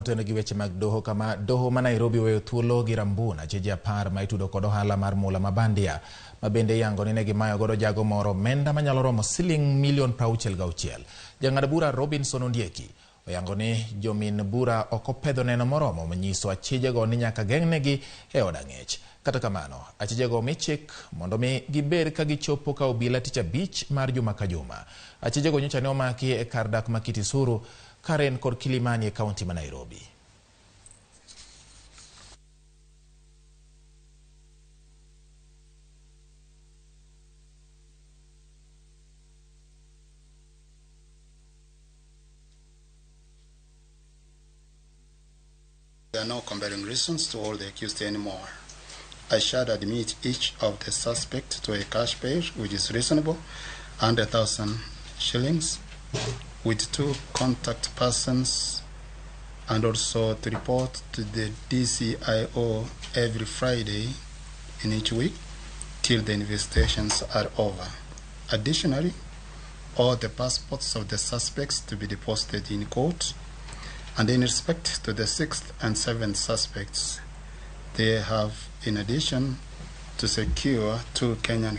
Otenore gi weche mag doho kama doho ma Nairobi oweyo thuolo gi Rambun acheje 10 ma itudo kod ohala mar mula ma bandia ma bende iyango ni ne gimayo godo jago moro omenda manyalo romo siling milion 66. Jang'ad bura Robinson Ondieki oyango ni jomin bura ok opedho neno moromo nyiso achijego ni nyaka geng'negi e od ang'ech. Kata kamano, achijego omi chik mondo mi gibed ka gichopo ka obila tich abich mar juma ka juma. Achijego nyocha ne omaki e kar dak ma Kitisuru, Karen kod Kilimani e kaunti ma Nairobi. There are no compelling reasons to hold the accused anymore. I shall admit each of the suspects to a cash bail, which is reasonable, 100,000 shillings, with 2 contact persons, and also to report to the DCIO every Friday in each week till the investigations are over. Additionally, all the passports of the suspects to be deposited in court, and in respect to the 6th and 7th suspects, they have, in addition, to secure 2 Kenyan